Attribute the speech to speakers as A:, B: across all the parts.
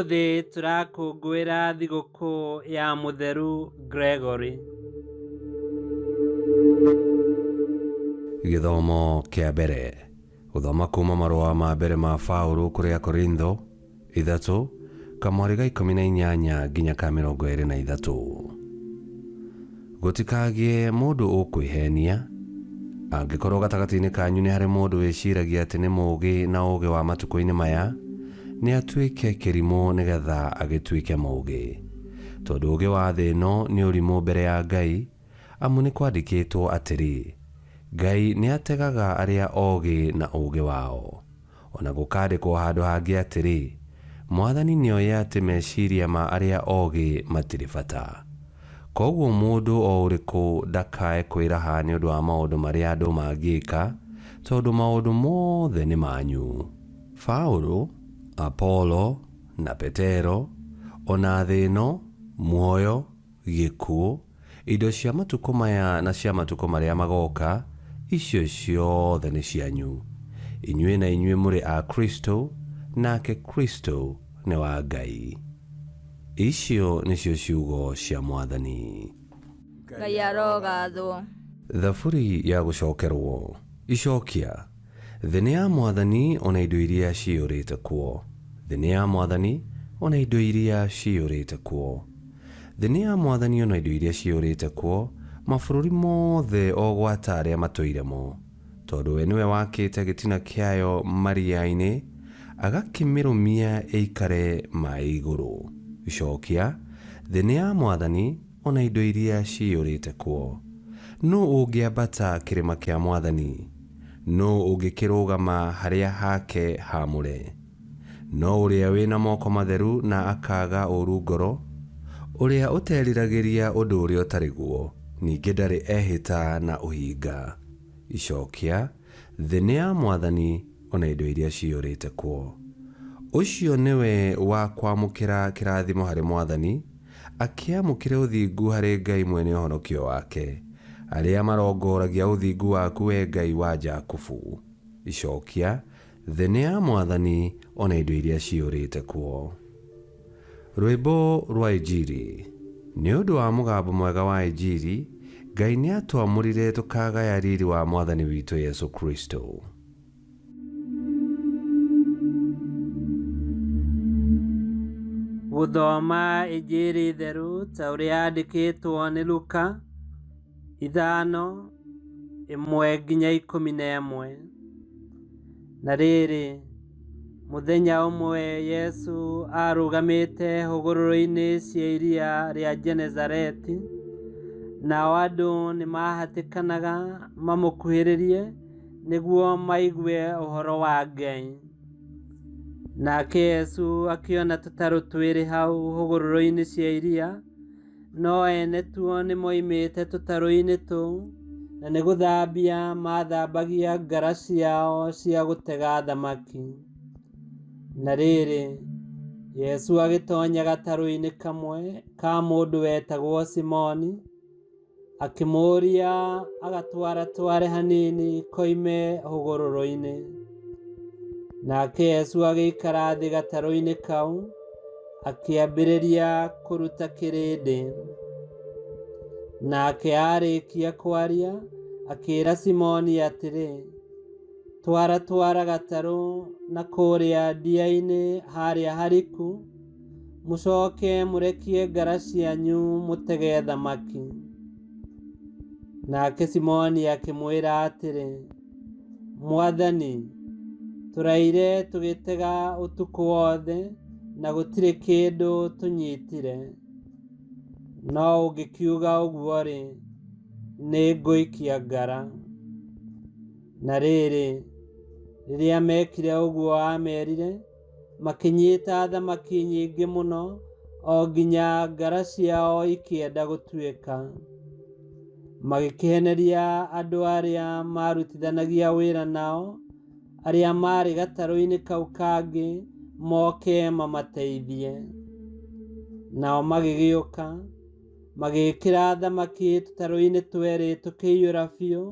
A: Ũmũthĩ tũrakũngũĩra thigũkũ ya Mũtheru Gregory.
B: Gĩthomo kĩa mbere. Gũthoma kuuma marũa ma mbere ma Paũlũ kũrĩ Akorintho, ithatũ, kamwarĩ ga 18 nginya ka 23. Gũtikagĩe mũndũ ũkwĩheenia, Angĩkorwo gatagatĩ-inĩ kanyu nĩ harĩ mũndũ wĩciragia atĩ nĩ mũũgĩ na ũũgĩ wa matukũ-inĩ maya, nĩ atuĩke kĩrimũ nĩgetha agĩtuĩke mũũgĩ. Tondũ ũũgĩ wa thĩ ĩno nĩ ũrimũ mbere ya Ngai, amu nĩ kwandĩkĩtwo atĩrĩ, Ngai nĩ ategaga arĩa ogĩ na ũũgĩ wao. O na gũkandĩkwo handũ hangĩ atĩrĩ, Mwathani nĩoĩ atĩ meciria ma arĩa ogĩ matirĩ bata. Kwoguo mũndũ o ũrĩkũ ndakae kwĩraha nĩ ũndũ wa maũndũ marĩa andũ mangĩka, tondũ maũndũ mothe nĩ manyu. Paulo, Apolo, na Petero, o na thĩ ĩno, muoyo, gĩkuũ, Indo cia matukũ maya na cia matukũ marĩa magooka, icio ciothe nĩ cianyu. Inyuĩ na inyuĩ mũrĩ a Kristũ, nake Kristũ nĩ wa Ngai. Icio nĩcio ciugo cia Mwathani.
C: Ngai arogathwo.
B: Thaburi ya gũcokerwo. Icokia. Thĩ nĩ ya Mwathani o na indo iria ciyũrĩte kuo. Thĩ nĩ ya Mwathani o na indo iria ciyũrĩte kuo. Thĩ nĩ ya Mwathani o na indo iria ciyũrĩte kuo, mabũrũri mothe o gwata arĩa matũire mo. Tondũ we nĩwe wakĩte gĩtina kĩayo maria-inĩ, agakĩmĩrũmia ĩikare maĩ igũrũ. Icokia, Thĩ nĩ ya Mwathani o na indo iria ciyũrĩte kuo. Nũũ ũngĩambata kĩrĩma kĩa Mwathani? Nũũ ũngĩkĩrũgama harĩa hake haamũre? No ũrĩa wĩ na moko matheru na akaaga ũũru ngoro, ũrĩa ũteriragĩria ũndũ ũrĩa ũtarĩ guo, ningĩ ndarĩ ehĩta na ũhinga. Icokia, Thĩ nĩ ya Mwathani, o na indo iria ciyũrĩte kuo. Ũcio nĩwe wa kwamũkĩra kĩrathimo harĩ Mwathani, akĩamũkĩre ũthingu harĩ Ngai mwene ũhonokio wake, arĩa marongoragia ũthingu waku, wee Ngai wa Jakubu. Icokia, Thĩ nĩ ya Mwathani, o na indo iria ciyũrĩte kuo. Rwĩmbo rwa Injiri. Nĩ ũndũ wa mũgambo mwega wa Injiri, Ngai nĩatwamũrire tũkagaya riri wa Mwathani witũ Yesu Kristo.
A: Gũthoma Injiri theru ta ũrĩa yandĩkĩtwo nĩ Luka 5, 1-11. Na rĩrĩ, mũthenya ũmwe Yesu aarũgamĩte hũgũrũrũ-inĩ cia iria rĩa Genesareti, nao andũ nĩ maahatĩkanaga mamũkuhĩrĩrie nĩguo maigue ũhoro wa Ngai. Nake Yesu akĩona tũtarũ twĩrĩ hau hũgũrũrũ-inĩ cia iria, No ene tuo nĩmoimĩte tũtarũ-inĩ tũu, na nĩ gũthambia maathambagia ngara ciao cia gũtega thamaki. Na rĩrĩ, Jesũ agĩtonya gatarũ-inĩ kamwe ka mũndũ wetagwo Simoni, akĩmũũria agatwaratware hanini koime hũgũrũrũ-inĩ. Nake Jesũ agĩikara thĩ gatarũ-inĩ kau, akĩambĩrĩria kũruta kĩrĩndĩ. Nake aarĩkia kwaria, akĩĩra Simoni atĩrĩ, Twara twara gatarũ na kũrĩa ndia-inĩ harĩa hariku, mũcoke mũrekie ngara cianyu mũtege thamaki. Nake Simoni akĩmwĩra atĩrĩ, Mwathani, tũraire tũgĩtega ũtukũ wothe na gũtirĩ kĩndũ tũnyitire. No ũngĩkiuga ũguo-rĩ, nĩngũikia ngara. Na rĩrĩ, rĩrĩa mekire ũguo aamerire, makĩnyita thamaki nyingĩ mũno o nginya ngara ciao ikĩenda gũtuĩka. Magĩkĩheneria andũ arĩa maarutithanagia wĩra nao, arĩa maarĩ gatarũ-inĩ kau kangĩ, moke mamateithie. Nao magĩgĩũka, magĩĩkĩra thamaki tũtarũ-inĩ twerĩ tũkĩiyũra biũ,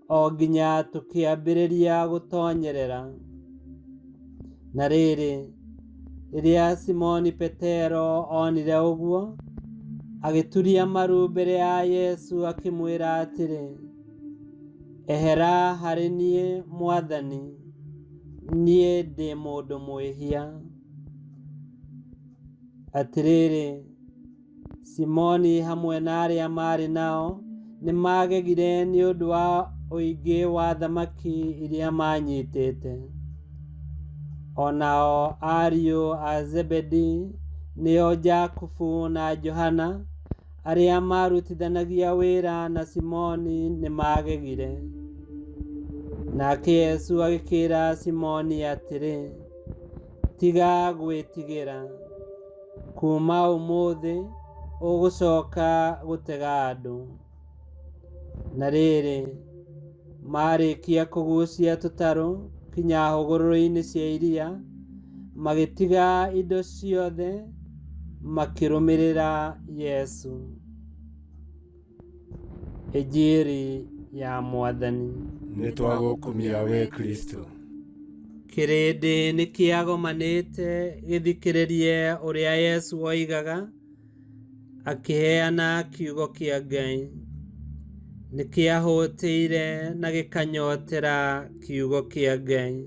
A: o nginya tũkĩambĩrĩria gũtonyerera. Na rĩrĩ, Rĩrĩa Simoni Petero onire ũguo, agĩturia maru mbere ya Yesu akĩmwĩra atĩrĩ, Ehera harĩ niĩ, Mwathani, niĩ ndĩ mũndũ mwĩhia. Atĩrĩrĩ, Simoni hamwe na arĩa maarĩ nao nĩ maagegire nĩ ũndũ wa ũingĩ wa thamaki iria maanyitĩte. O nao ariũ a Zebedi, nĩo Jakubu na Johana, arĩa maarutithanagia wĩra na Simoni nĩ maagegire. Nake Yesu agĩkĩĩra Simoni atĩrĩ, Tiga gwĩtigĩra. Kuuma ũmũthĩ ũgũcoka gũtega andũ. Na rĩrĩ, maarĩkia kũgucia tũtarũ kinya hũgũrũrũ-inĩ cia iria, magĩtiga indo ciothe makĩrũmĩrĩra Yesu. Injiri ya Mwathani.
D: Nĩ twagũkumia we Kristo.
A: Kĩrĩndĩ nĩ kĩagomanĩte gĩthikĩrĩrie ũrĩa Yesu oigaga akĩheana kiugo kĩa Ngai. Nĩ kĩahũtĩire na gĩkanyotera kiugo kĩa Ngai.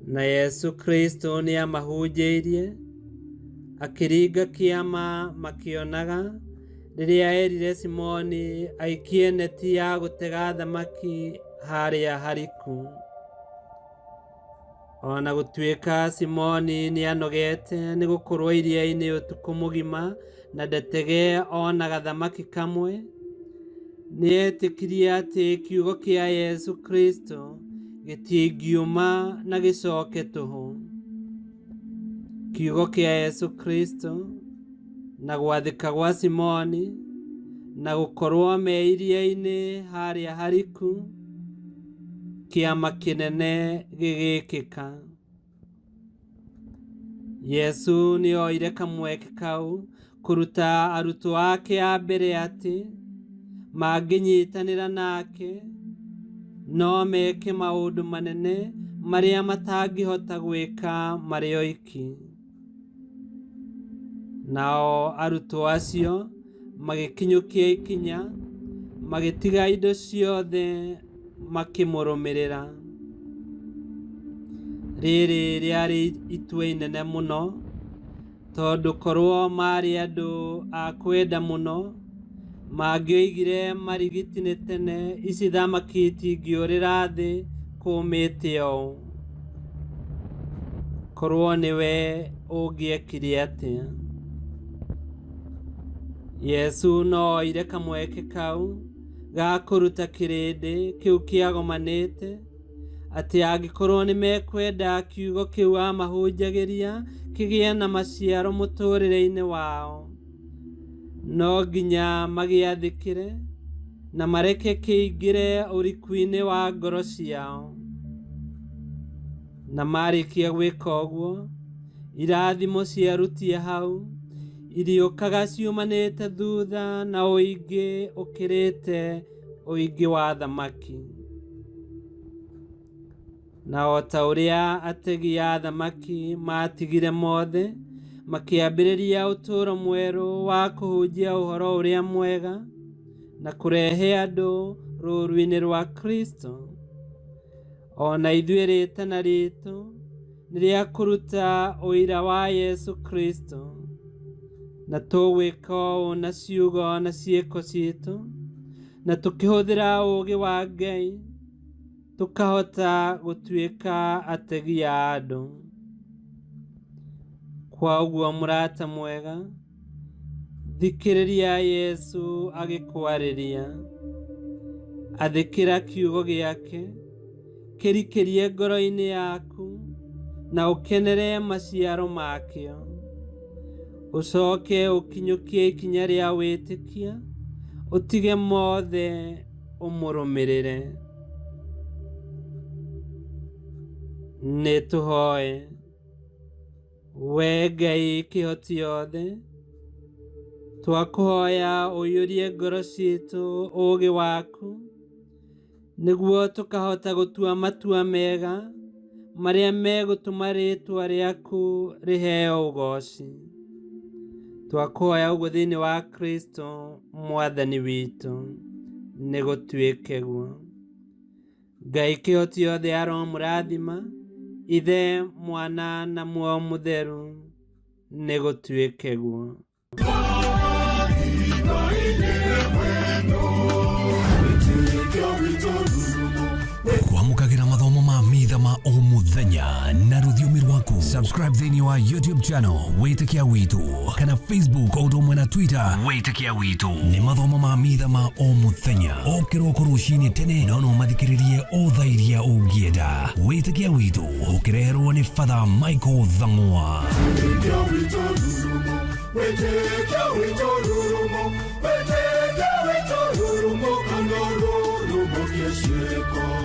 A: Na Yesu Kristo nĩ amahunjĩirie, akĩringa kĩama makĩonaga rĩrĩa erire Simoni aikie neti ya gũtega thamaki harĩa hariku. O na gũtuĩka Simoni nĩ anogete nĩ gũkorwo iria-inĩ ũtukũ mũgima na ndatege o na gathamaki kamwe, nĩ etĩkirie atĩ kiugo kĩa Yesu Kristo gĩtingiuma na gĩcoke tũhũ. Kiugo kĩa Yesu Kristo na gwathĩka gwa Simoni na gũkorwo me iria-inĩ harĩa hariku, kĩama kĩnene gĩgĩkĩka. Yesu nĩ oire kamweke kau kũruta arutwo ake a mbere atĩ mangĩnyitanĩra nake no meke maũndũ manene marĩa matangĩhota gwĩka marĩ oiki. Nao arutwo acio magĩkinyũkia ikinya, magĩtiga indo ciothe makĩmũrũmĩrĩra. Rĩrĩ rĩarĩ itua inene mũno, tondũ korwo maarĩ andũ a kwenda mũno, mangĩoigire marigiti nĩ tene ici thamaki itingĩũrĩra thĩ kũmĩte ũũ. Korwo nĩwe ũngĩekire atĩa? Yesu no oire kamweke kau ga kũruta kĩrĩndĩ kĩu kĩagomanĩte atĩ angĩkorwo nĩ mekwenda kiugo kĩu amahunjagĩria kĩgĩe na maciaro mũtũũrĩre-inĩ wao, no nginya magĩathĩkĩre na mareke kĩingĩre ũriku-inĩ wa ngoro ciao. Na marĩkia gwĩka ũguo, irathimo ciarutie hau iriũkaga ciumanĩte thutha na ũingĩ ũkĩrĩte ũingĩ wa thamaki. Na o ta ũrĩa ategi a thamaki maatigire mothe, makĩambĩrĩria ũtũũro mwerũ wa kũhunjia ũhoro ũrĩa mwega na kũrehe andũ rũũru-inĩ rwa Kristo. O na ithuĩ rĩtana ritũ nĩ rĩa kũruta ũira wa Yesu Kristo, na tũgwĩka ũũ na ciugo na ciĩko citũ, na tũkĩhũthĩra ũũgĩ wa Ngai, tũkahota gũtuĩka ategi a andũ. Kwa ũguo mũrata mwega, thikĩrĩria Yesu agĩkwarĩria. Athĩkĩra kiugo gĩake, kĩrikĩrie ngoro-inĩ yaku, na ũkenere maciaro makĩo. Ũcoke ũkinyũkie ikinya rĩa wĩtĩkia, ũtige mothe ũmũrũmĩrĩre. Nĩ tũhoe. We Ngai kĩhoti yothe, twakũhoya ũiyũrie ngoro citũ ũũgĩ waku, nĩguo tũkahota gũtua matua mega marĩa megũtũma rĩĩtwa rĩaku rĩheo ũgooci. Twakũhoya ũguo thĩinĩ wa Kristo Mwathani witũ, nĩ gũtuĩke guo. Ngai kĩhoti yothe aromũrathima, Ithe, Mwana na Muoyo Mũtheru, nĩ gũtuĩke guo.
B: Kwamũkagĩra mathomo ma mitha ma o mũthenya na rũthiomi rwaku. Subscribe thĩinĩ wa YouTube channel Wĩtĩkia Witũ kana Facebook o ũndũ ũmwe na Twitter Wĩtĩkia Witũ. Nĩ mathomo ma mitha ma o mũthenya o kĩroko rũcinĩ tene, no no mathikĩrĩrie o thaa iria ũngĩenda. Wĩtĩkia Witũ ũkĩreherwo nĩ Father Michael Thang'wa.
D: Wĩtĩkia witũ rurumo, wĩtĩkia witũ rurumo, kana rurumo kĩciĩko.